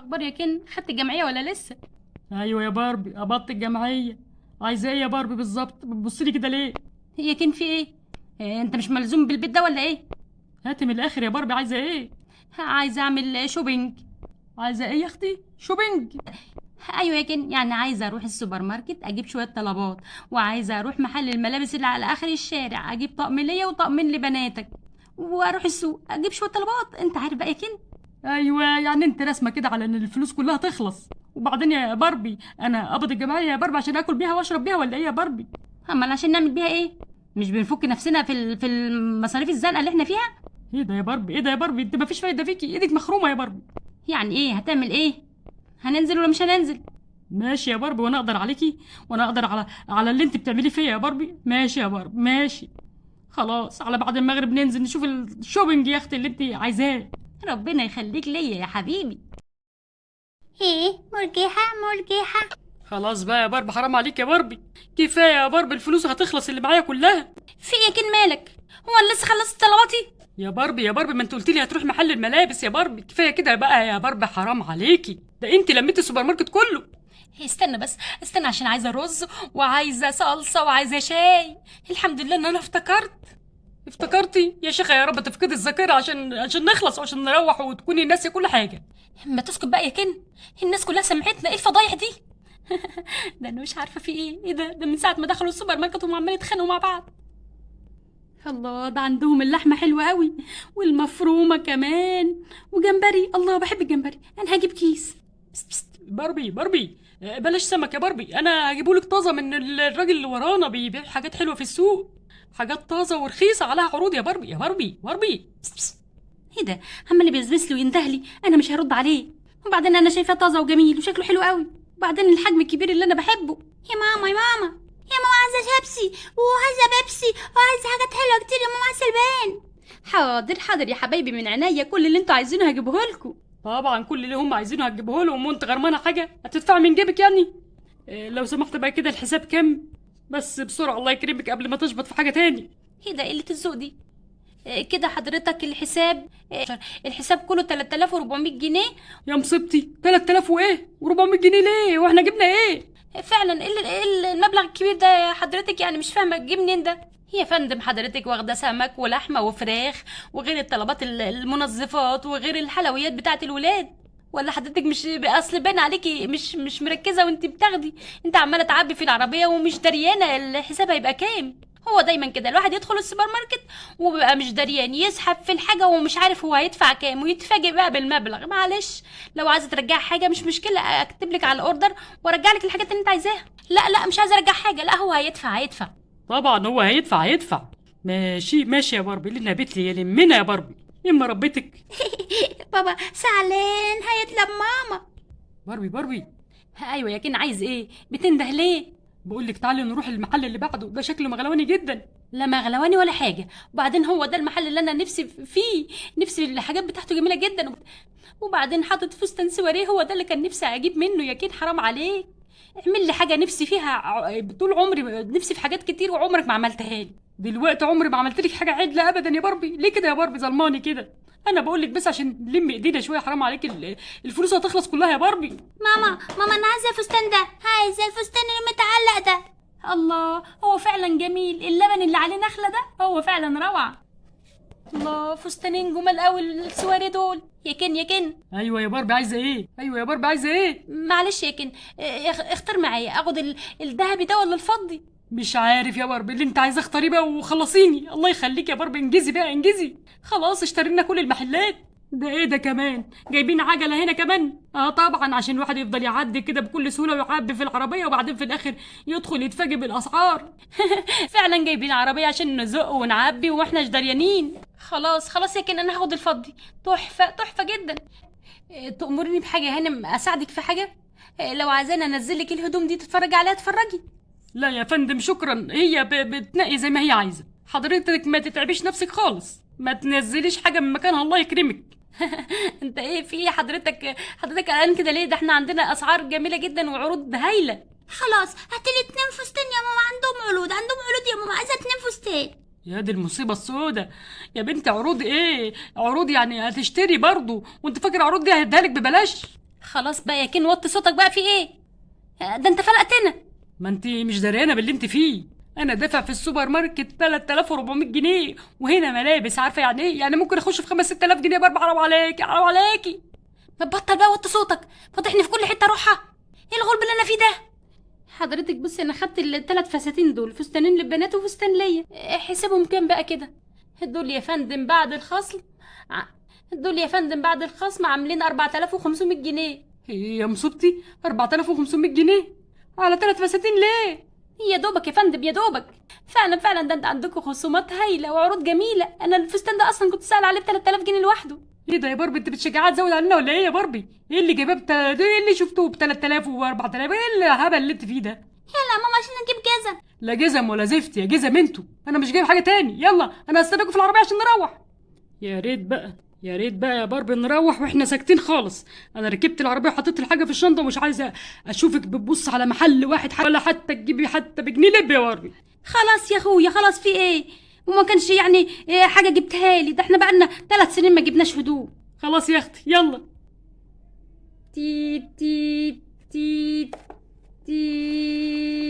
اخبار يا كن، خدت الجمعية ولا لسه؟ ايوه يا باربي، قبضت الجمعيه. عايزه ايه يا باربي بالظبط؟ بتبصي لي كده ليه؟ يا كن في ايه؟ إيه، انت مش ملزوم بالبيت ده ولا ايه؟ هاتي من الاخر يا باربي، عايزه ايه؟ عايزه اعمل shopping. عايزه ايه يا اختي؟ shopping؟ ايوه يا كن، يعني عايزه اروح السوبر ماركت اجيب شوية طلبات، وعايزه اروح محل الملابس اللي على اخر الشارع اجيب طقم ليا وطقمين لبناتك، واروح السوق اجيب شوية طلبات. انت عارف بقى يا كن. ايوه، يعني انت رسمه كده على ان الفلوس كلها تخلص. وبعدين يا باربي، انا قبض الجمعية يا باربي عشان اكل بيها واشرب بيها ولا ايه يا باربي؟ امال عشان نعمل بيها ايه؟ مش بنفك نفسنا في المصاريف الزنقة اللي احنا فيها؟ ايه ده يا باربي؟ ايه ده يا باربي؟ انت مفيش فايده فيكي، ايدك مخرومه يا باربي. يعني ايه؟ هتعمل ايه؟ هننزل ولا مش هننزل؟ ماشي يا باربي، وانا اقدر عليكي؟ وانا اقدر على اللي انت بتعمليه فيا يا باربي؟ ماشي يا باربي ماشي، خلاص على بعد المغرب ننزل نشوف ال shopping يا اختي اللي انت عايزاه. ربنا يخليك ليا يا حبيبي. ايه مرجحة مرجحة. خلاص بقى يا باربي، حرام عليك يا باربي، كفاية يا باربي، الفلوس هتخلص اللي معايا كلها. في ايه يا كن مالك؟ هو انا لسه خلصت طلباتي؟ يا باربي يا باربي، ما انت قلت لي هتروح محل الملابس يا باربي، كفاية كده بقى يا باربي، حرام عليكي، ده انت لميتي السوبر ماركت كله. استنى بس استنى، عشان عايزه رز وعايزه صلصه وعايزه شاي. الحمد لله ان انا افتكرت. افتكرتي يا شيخه؟ يا رب تفقدي الذاكرة عشان نخلص وعشان نروح وتكوني ناسيه كل حاجة. ما تسكت بقى يا كن، الناس كلها سمعتنا، ايه الفضايح دي؟ ده انا مش عارفه في ايه. ايه ده؟ ده من ساعة ما دخلوا السوبر ماركت وهم عمالين يتخانقوا مع بعض. الله، ده عندهم اللحمة حلوة قوي والمفرومه كمان وجمبري. الله، بحب الجمبري، انا هجيب كيس. بست بست باربي باربي، بلاش سمك يا باربي، انا هجيبهولك طازة من الراجل اللي ورانا، بيبيع حاجات حلوة في السوق، حاجات طازة ورخيصه عليها عروض يا باربي يا باربي باربي. بست بست. ايه ده؟ عمال بيزبس لي ويندهلي، انا مش هرد عليه. وبعدين انا شايفاه طازة وجميل وشكله حلو قوي، وبعدين الحجم الكبير اللي انا بحبه. يا ماما يا ماما يا ماما، عايزة شيبسي وعايزة بيبسي وعايزة حاجات حلوة كتير يا ماما، عايزة البان. حاضر حاضر يا حبايبي، من عينيا، كل اللي انتوا عايزينه هجيبه لكم. طبعا كل اللي هم عايزينه هتجيبه لهم، وانت غرمانه حاجة هتدفع من جيبك يعني؟ لو سمحت بقى كده الحساب كام؟ بس بسرعة الله يكرمك قبل ما تشبط في حاجة تاني. ايه ده؟ قلة الذوق دي. إيه كده حضرتك الحساب؟ إيه الحساب كله 3400 جنيه. يا مصيبتي، 3000 وايه و400 جنيه ليه؟ واحنا جبنا ايه؟ فعلا ايه المبلغ الكبير ده يا حضرتك؟ يعني مش فاهمه تجيب منين ده. يا فندم حضرتك واخده سمك ولحمه وفراخ وغير الطلبات المنظفات وغير الحلويات بتاعه الولاد، ولا حضرتك مش اصل باين عليكي مش مركزه وانت بتاخدي، انت عماله تعبي في العربية ومش دريانه الحساب هيبقى كام. هو دايما كده الواحد يدخل السوبر ماركت وبيبقى مش دريان، يسحب في الحاجة ومش عارف هو هيدفع كام ويتفاجئ بقى بالمبلغ. معلش لو عايزه ترجعي حاجة مش مشكلة، اكتب لك على ال order وارجع لك الحاجات اللي انت عايزاها. لا لا مش عايزه ارجع حاجة، لا هو هيدفع هيدفع. طبعا هو هيدفع هيدفع. ماشي ماشي يا باربي، لنا بيت لي يلمنا يا باربي، اما ربيتك. بابا زعلان هيطلب ماما. باربي باربي. ايوه يا كن، عايز ايه؟ بتنده ليه؟ بقول لك تعالي نروح المحل اللي بعده، ده شكله مغلواني جدا. لا مغلواني ولا حاجة، وبعدين هو ده المحل اللي انا نفسي فيه، نفسي الحاجات بتاعته جميلة جدا. وبعدين حاطط فستان سواريه، هو ده اللي كان نفسي اجيب منه يا كين، حرام عليك. اعمل لي حاجة نفسي فيها طول عمري نفسي في حاجات كتير وعمرك ما عملتها لي. دلوقتي عمري ما عملت لك حاجة عدله ابدا يا باربي، ليه كده يا باربي ظلماني كده؟ انا بقول لك بس عشان نلم ايدينا شوية، حرام عليك الفلوس هتخلص كلها يا باربي. ماما ماما، انا عايزة الفستان ده، عايزة الفستان اللي متعلق ده. الله، هو فعلا جميل، اللبن اللي عليه نخله ده هو فعلا روعه. الله، فستانين جمال قوي السواري دول. يا كن يا كن. ايوه يا باربي عايزه ايه؟ ايوه يا باربي عايزه ايه؟ معلش يا كن، اختار معايا، اخد الذهبي ده ولا الفضي؟ مش عارف يا باربي، اللي انت عايزه اختاريه بقى وخلصيني. الله يخليك يا باربي، انجزي بقى انجزي، خلاص اشترينا كل المحلات. ده ايه ده كمان؟ جايبين عجله هنا كمان؟ طبعا عشان الواحد يفضل يعدي كده بكل سهولة ويعبي في العربية، وبعدين في الاخر يدخل يتفاجئ بالاسعار. فعلا جايبين عربية عشان نزق ونعبي واحنا مش دريانين. خلاص خلاص يا كن، انا هاخد الفضي، تحفة تحفة جدا. تأمرني بحاجة يا هانم؟ اساعدك في حاجة؟ لو عايزاني انزل لك الهدوم دي تتفرجي عليها اتفرجي. لا يا فندم شكرا، هي بتنقي زي ما هي عايزه، حضرتك ما تتعبيش نفسك خالص، ما تنزليش حاجة من مكانها الله يكرمك. انت ايه في ايه حضرتك؟ حضرتك قلقان كده ليه؟ ده احنا عندنا اسعار جميلة جدا وعروض هايلة. خلاص هاتلي 2 فستان يا ماما، عندهم عروض، عندهم عروض يا ماما، عايزة 2 فستان. يا دي المصيبة السوداء يا بنت، عروض ايه؟ عروض يعني هتشتري برضو، وانت فاكره عروض دي هديها لك ببلاش؟ خلاص بقى يا كين، وطي صوتك بقى، في ايه ده؟ انت فلقتنا. ما انت مش دريانه باللي انت فيه. انا دافع في السوبر ماركت 3400 جنيه، وهنا ملابس، عارفه يعني ايه؟ يعني ممكن اخش في 5 6000 جنيه يا باربي. حرام عليكي، حرام عليكي. ما تبطل بقى وطي صوتك، فضحني في كل حتة اروحها. ايه الغلب اللي انا فيه ده؟ حضرتك بصي، انا خدت الثلاث فساتين دول، فستانين للبنات وفستان ليا. حسابهم كام بقى كده؟ دول يا فندم بعد الخصم دول يا فندم بعد الخصم عاملين 4500 جنيه. ايه يا مصيبتي، 4500 جنيه على ثلاث فساتين ليه؟ يا دوبك يا فندم، يا دوبك. فعلا فعلا ده انت عندكم خصومات هايلة وعروض جميله. انا الفستان ده اصلا كنت سائل عليه ب 3000 جنيه لوحده. ايه ده يا باربي؟ انت بتشجعها تزود علينا ولا ايه يا باربي؟ ايه اللي جايباه ايه اللي شفتوه ب 3000 و 4000؟ ايه الهبل اللي انت فيه ده؟ يلا يا ماما عشان نجيب جزم. لا جزم ولا زفت، يا جزم انتوا، انا مش جايب حاجة تاني. يلا انا هستناكم في العربية عشان نروح. يا ريت بقى، يا ريت بقى يا باربي نروح واحنا ساكتين خالص. انا ركبت العربية وحطيت الحاجة في الشنطة، ومش عايزه اشوفك بتبص على محل واحد ولا حتى تجيبي حتى بجنيه لب يا باربي. خلاص يا اخويا خلاص، في ايه؟ وما كانش يعني إيه حاجة جبتها لي؟ ده احنا بقالنا 3 سنين ما جبناش هدوم. خلاص يا اختي يلا. تيت تيت تيت تيت.